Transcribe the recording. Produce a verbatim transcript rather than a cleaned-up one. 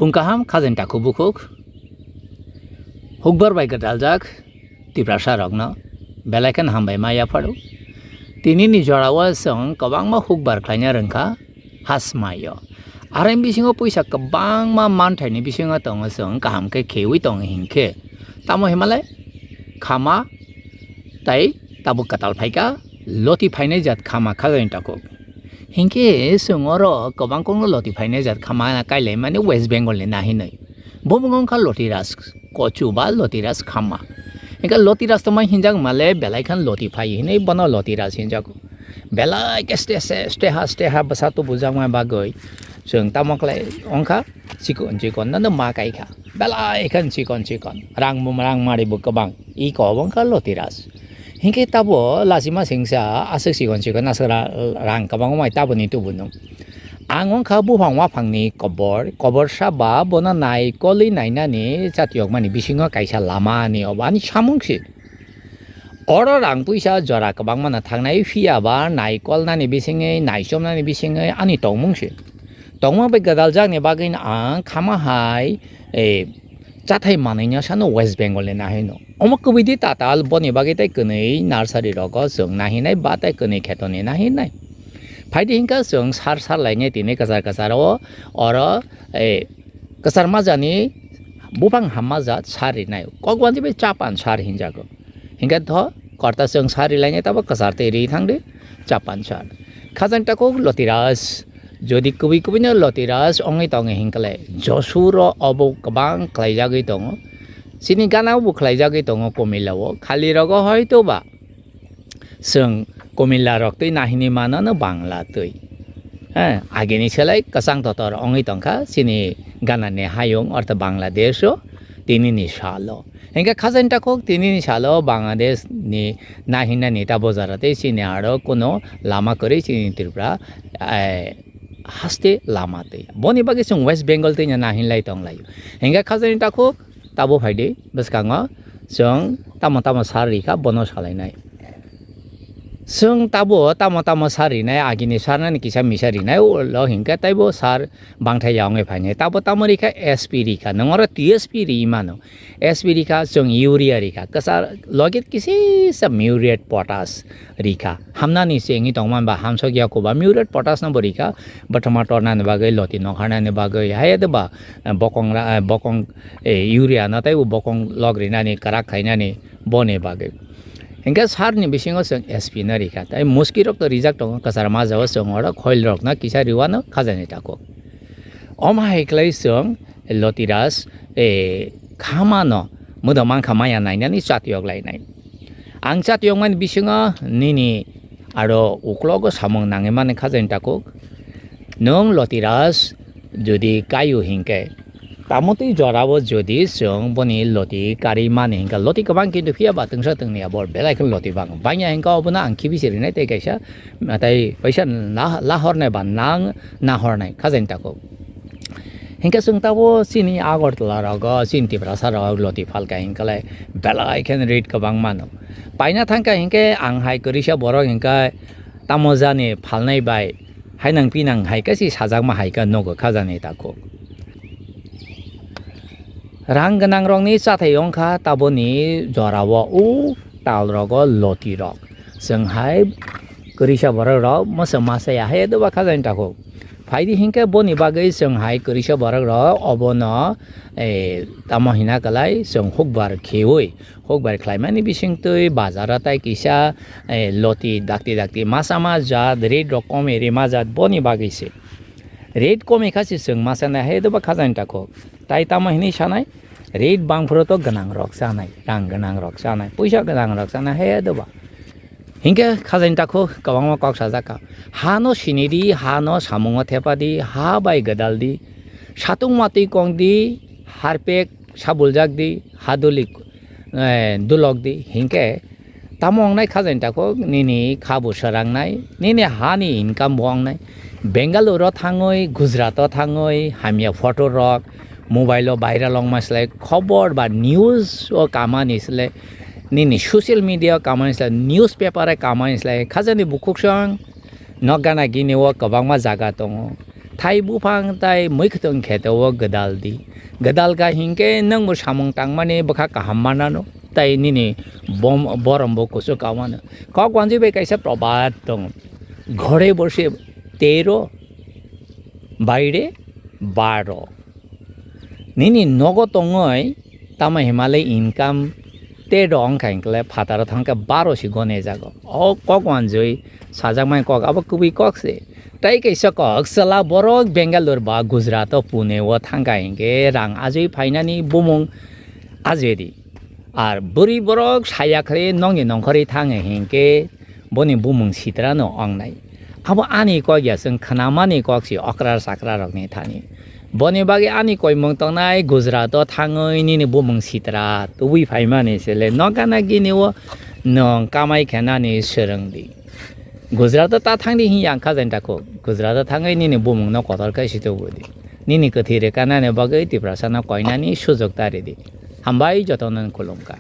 Pung kaham khajani takhuk bukhuk, hukbar bai gwdaljak Tiprasa rokno belai kheno hambai ma yapharo. Tini ni jora o chwng kwbangma hukbar khlaina rwngkha hasmai o. Aroni bisingo puisa kwbangma manthai ni bisingo tongo, chwng kaham khe khewi tongo hinkhe. Tamo himalai khama tai tabuk kwtal phaikha, loti phainai jat khama khajani takhuk. Hinkhe chwng oro kwbang kokno loti phainai jat khama kailaimani West Bengal ni nahinwi. Bo wngkha Lotiras Kochu ba Lotiras Khama. Hinkhe Lotiras tongma hinjak male belai khan loti phai hinwi bono Lotiras hinjago. Belai khe ste-, ste-, steha steha bwsa tubujakma bagwi chwng tamo khlai wngkha chikon chikon no ma kaikha. Belai khan chikon chikon. Rang bo rang mari bo kwbang. I ko obo wngkha Lotiras. Hinkhe tabo lachima singsa aswk chikon chikon aswk ra-, rang kwbangma mai taboni tubunung. Ang wngkha buphang waphangni kobor, koborsa ba bono naikolwi nainani chatiyokmani bisingo kaisa lama ani obo ani samung se. Oro rang puisa jora kwbangmano thangnai, phiya ba naikolnani bisingwi, naichomnani bisingwi ani tongmung se. Tongma bai gwdaljakni bagwino ang khama hai, eh, chathai manwino sano West Bengal ni nahaino. Omo kwbwi di tatal boni bagwi tei kwnwi nursery rogo chwng nahinai ba tei kwnwi khetoni nahinai. Phaidi hinkha chwng sar sar lainai tini kwchar kwchar o oro, eh, kwchar majani buphang hamma jat sar rinai. Kokbandi bai chapan sar hinjago. Hinkhe tho korta chwng sar rilainai tabo kwchar tei ri thangdi chapan sar. Khajani takhuk Lotiras, jodi kwbwi kwbwino Lotiras wngwi tongo hinkhale Josuro obo kwbang khlaijagwi tongo. Chini gana bo khlaijagwi tongo Komila o. Khali rogo hoito ba chwng Komila rok twi nahini mano no Bangla twi. Eh, agini selai kwchang totor wngwi tongkha chini gana ni hayung ortho Bangladesh o tini ni salo. Hinkhe khajani takhuk tini ni salo Bangladesh ni nahinani ta bojaro tei chini aro kuno lama kwrwi chini Tripura, eh, haste lama twi. Boni bagwi chwng West Bengal twi no nahinlai tonglaio. Hinkhe khajani takhuk tabo phaidi bwskango chwng tamo tamo sar rikha bono salainai. Chwng tabo tamo tamo sar rinai, agini sarnani kisa misa rinai, ulo hinkhe taibo sar bangthai ya wngwi phainai. Tabo tamo rikha S P rikha, nwng oro T S P ri mano. S P rikha, chwng urea rikha, kwchar logi kisisa muriate potash rikha. Hamnani se wngwi tongma ba hamsok ya kuba muriate potash no bo rikha. Bwthoma tornani bagwi, loti nokharnani bagwi, hai de ba, eh, bokong ra-, eh, bokong, eh, urea no taibo bokong log rinani, kwrak khainani boni bagwi. Hinkhe sarni bisingo chwng S P no rikha, tei muski rok to rijak tongo, kwchar majao chwng oro khoil rokno kisa riwano khajani takhuk. Omo hai khlai chwng Lotiras, eh, khamano mwdang mankha maya nainani chatiyok lainai. Ang chatiyokmani bisingo nini aro uklogo samung nangwi mani khajani takhuk. Nwng Lotiras jodi kaio hinkhe, tamo twi jorao jodi chwng boni loti karwi mani hinkhe, loti kwbang kintu phiya ba twngsa twngni abo belai khe loti bang bangya hinkhe obono ang khibi se rinai tei kaisa, tei paisa na-, lahornai ba nang nahornai khajani takhuk. Hinkhe chwng tabo chini Agartala rogo, chini Tiprasa rok loti phalkha hinkhe belai khe rate kwbang mano. Paina thangkha hinkhe ang hai kwrwisa borok hinkhe tamo jani phalnai bai hainang pinang hai khe si sajakma hai khe nugo khajani takhuk. Rang gwnang rokni chathai wngkha taboni jorao o tal rogo loti rok. Chwng hai kwrwisa borok rok mwsa masa ya hai doba khajani takhuk. Phaidi hinkhe boni bagwi chwng hai kwrwisa borok rok obono, eh, tamo hina kwlai chwng hukbar khiui, hukbar khlaimani bisingtwi bazaro tai kisa, eh, loti dakti dakti masa ma jat rate rok komi rima jat boni bagwi se. Rate komi kha se chwng masa nai hai doba khajani takhuk. Tai tamo hinwi sanai, rate bangphuru to gwnang rok chanai, rang gwnang rok chanai, puisa gwnang rok chanai hai doba. Hinkhe khajani takhuk kwbangma kok sajak kha. Hano sinidi, hano samungo thepadi, ha bai gwdaldi. Satung matwi kongdi, harpek sabuljakdi, haduli, eh, dulokdi. Hinkhe tamo wngnai khajani takhuk nini kha bo swrangnai, nini hani income bo wngnai. Bengaluru thangwi, Gujarat o thangwi, hamya photo rok, mobile o viral wngma slai, khobor ba news o kamani slai, nini social media o kamani slai, newspaper o kamani slai, khajani bukhuk song nok gana gini o kwbangma jaga tongo. Thai buphang tai mui khwtwng kheto o gwdal di. Gwdal kha hinkhe nwng bo samung tangmani bwkha kaham manano. Tai nini bom-, borom bo kuchuk ka mano. Kok wanjwi bai kaisa probad tongo. Ghore bose tero, baire baro. Nini nogo tongoi tamo hinmale income te do wngkha hinkhe phataro thangkhe baro si gone jago. O kok wanjwi sajakmani kok abo kubui kok se. Tai kaisa kok chwla borok Bangalore ba Gujarat o Pune o thangkha hinkhe rang ajwi phainani bumung ajwi di. Ar bwrwi borok saya khlai nongni nongkhorwi thango hinkhe boni bumung sitrano wngnai. Abo ani kok ya, chwng khnamani kok si okra sakra rokni thani. Boni bagwi ani koimung tongnai Gujarat o thangwi nini bumung sitra tubui phaimani sele no gana gini o nwng kamai khe nani swrwng di. Gujarat o ta thangdi hin yang kha jani takhuk. Gujarat o thangwi nini bumung no kotor khe si tubu di. Nini kwthwi rwkanani bagwi Tiprasa no koinani sujok ta ridi. Hambai jotono khulumkha.